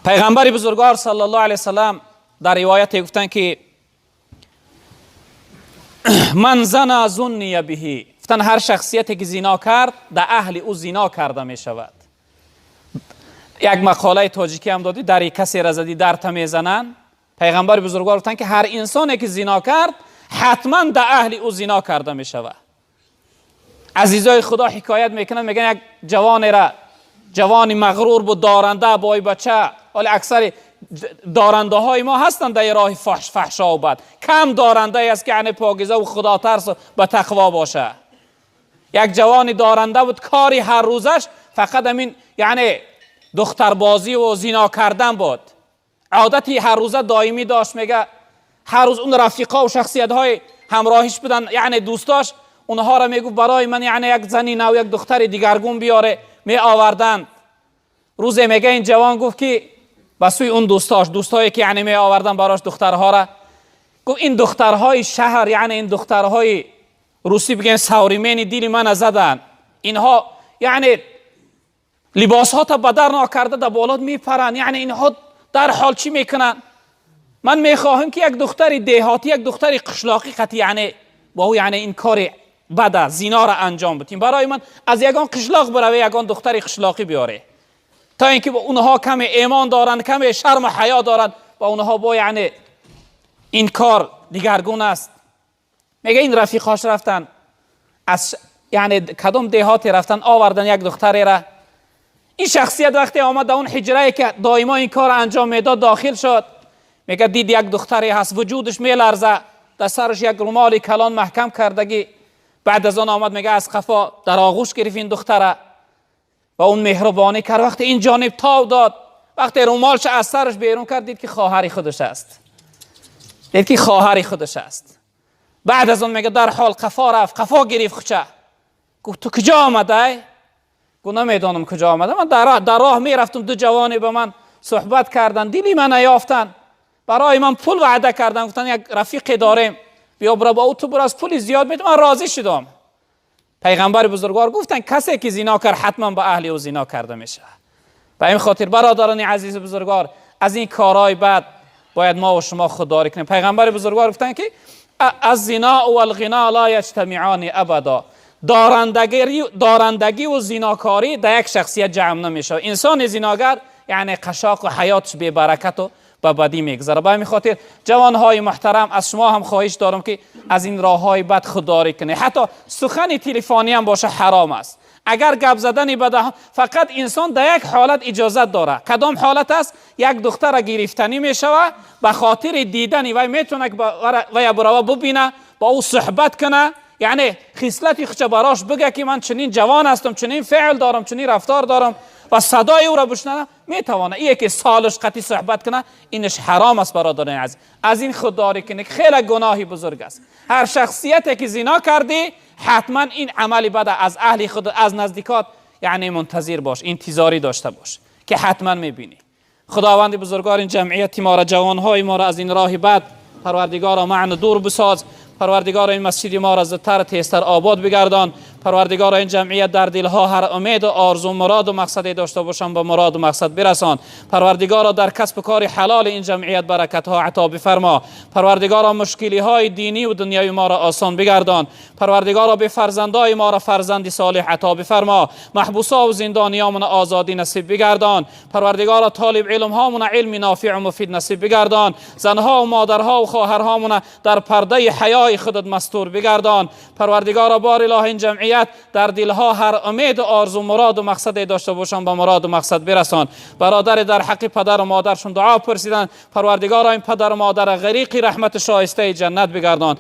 Пайғамбари бузургвор саллаллоҳу алайҳи васаллам дар ривояте гуфтанд, ки من زنى زني به. گفتن هر شخصیتی که زنا کرد، در اهل او زنا کرده می شود. یک مقاله تاجیکی هم دادی در کسی را زدی در میزنن. پیغمبر بزرگوار گفتن که هر انسانی که زنا کرد، حتما در اهل او زنا کرده می شود. عزیزای خدا، حکایت میکنن، میگن یک جوانی را، جوانی مغرور بود، دارنده، بای بچه. ولی اکثر دارنده های ما هستند در راه فحش فحشا و بد. کم دارنده است که یعنی پاکیزه و خدا ترس و به تقوا باشه. یک جوانی دارنده بود، کاری هر روزش فقط همین یعنی دختربازی و زنا کردن بود. عادتی هر روزه دائمی داشت. میگه هر روز اون رفیقا و شخصیت های همراهیش بودن، یعنی دوستاش، اونها را میگفت برای من یعنی یک زنی نو، یک دختر دیگرگون بیاره. می آوردن. روزی میگه این جوان گفت که به سوی اون دوستاش، دوستایی که یعنی می آوردن براش دخترها را، گفت این دخترهای شهر، یعنی این دخترهای روسی بگیم современный، دل من زدن. اینها یعنی لباس ها تا بدر ناکرده در بالات میپرن. یعنی اینها در حال چی میکنن؟ من میخواهم که یک دختر دهاتی، یک دختر قشلاقی قطی یعنی با او یعنی این کار بده، زنا را انجام بدیم. برای من از یگان قشلاق بروه، یگان دختر قشلاقی بیاره تا اینکه با اونها کم ایمان دارن، کم شرم و حیا دارن، با اونها با یعنی این کار دیگرگون است. میگه این رفیقاش رفتن از یعنی کدام دهاتی رفتن، آوردن یک دختری را. این شخصیت وقتی آمد در اون حجره که دائما این کار انجام میداد داخل شد، میگه دید یک دختری هست، وجودش میلرزه، در سرش یک رومال کلان محکم کردگی. بعد از آن آمد، میگه از قفا در آغوش گرفت این دختره و اون مهربانی کرد. وقتی این جانب تاو داد، وقتی رومالش از سرش بیرون کرد، دید که خواهر خودش است، دید که خواهر خودش است. بعد از اون میگه در حال قفا رفت، قفا گرفت خوچه، گفت تو کجا آمده؟ گفت نمیدانم کجا آمده. من در راه میرفتم، دو جوانی به من صحبت کردن، دلی من یافتن، برای من پول وعده کردن، گفتن یک رفیق داریم، بیا برو با او، تو برو از پول زیاد میدم. من راضی شدم. پیغمبر بزرگوار گفتن کسی که زنا کرد، حتما با اهل او زنا کرده میشه. به این خاطر برادران عزیز بزرگوار، از این کارهای بد باید ما و شما خودداری کنیم. پیغمبر بزرگوار گفتن که الزنا والغنى لا يجتمعان ابدا. دارندگی و زیناکاری در یک شخصیت جمع نمیشه. انسان زیناگر یعنی قشاق و حیاتش بی برکت و به بدی میگذره. به همین خاطر جوانهای محترم، از شما هم خواهش دارم که از این راه های بد خودداری کنید. حتی سخن تلفنی هم باشه حرام است. اگر گپ زدن بده، فقط انسان در یک حالت اجازت داره. کدام حالت است؟ یک دختر گرفتنی میشوه، به خاطر دیدنی وی میتونه که وی بروه ببینه، با او صحبت کنه، یعنی خصلت خودش براش بگه که من چنین جوان هستم، چنین فعل دارم، چنین رفتار دارم و صدای او را بشنوه، میتوانه. ایه که سالش قطی صحبت کنه، اینش حرام است. برادران عزیز، از این خودداری کنه، خیلی گناهی بزرگ است. هر شخصیتی که زنا کردی، حتما این عمل بد از اهل خود، از نزدیکات یعنی منتظر باش، انتظاری داشته باش که حتما میبینی. خداوند بزرگوار این جمعیت ما را، جوانهای ما را از این راه بد، پروردگارا، معنا دور بساز. پروردگار، این مسجد ما را زودتر تیزتر آباد بگردان. پروردگار، این جمعیت در دلها هر امید و آرزو، مراد و مقصدی داشته باشند، به مراد و مقصد برسان. پروردگارا، در کسب کار حلال این جمعیت برکت ها عطا بفرما. پروردگارا، مشکلی های دینی و دنیای ما را آسان بگردان. پروردگارا، به فرزندای ما را فرزند صالح عطا بفرما. محبوسا و زندانیامون آزادی نصیب بگردان. پروردگارا، طالب علم هامون علم نافع و مفید نصیب بگردان. زنها و مادرها و خواهرهامون در پرده حیای خودت مستور بگردان. پروردگارا، بار اله، این جمعیت در دلها هر امید و آرزو، مراد و مقصد داشته باشان، به مراد و مقصد برسان. برادر در حق پدر و مادرشون دعا پرسیدن. پروردگارا، این پدر و مادر غریق رحمت، شایسته جنت بگردان.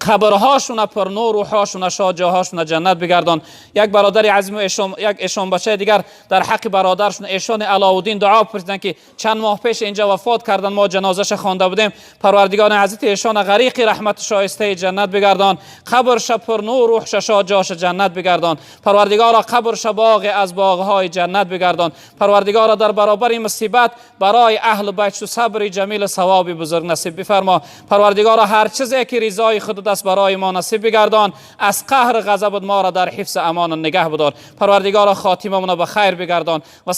قبرهاشون پر نور، روحاشون شاد، جاهاشون جنت بگردان. یک برادر عظیم و ایشان یک ایشان بچه دیگر در حق برادرشون ایشان علاودین دعا پرسیدن که چند ماه پیش اینجا وفات کردن، ما جنازش خوانده بودیم. پروردگار عزیز، ایشان غریق رحمت، شایسته جنت بگردان. قبرش پر نور، روحش شاد، جاش جنت بگردان. پروردگارا، قبرش باغ از باغهای جنت بگردان. پروردگارا، در برابر مصیبت برای اهل بیت صبر جمیل، ثواب بزرگ نصیب بفرما. پروردگارا، هر چیزی که رضای خود است برای ما نصیب بگردان. از قهر غضب ما را در حفظ امان نگه بدار. پروردگارا، خاتمه به خیر بگردان و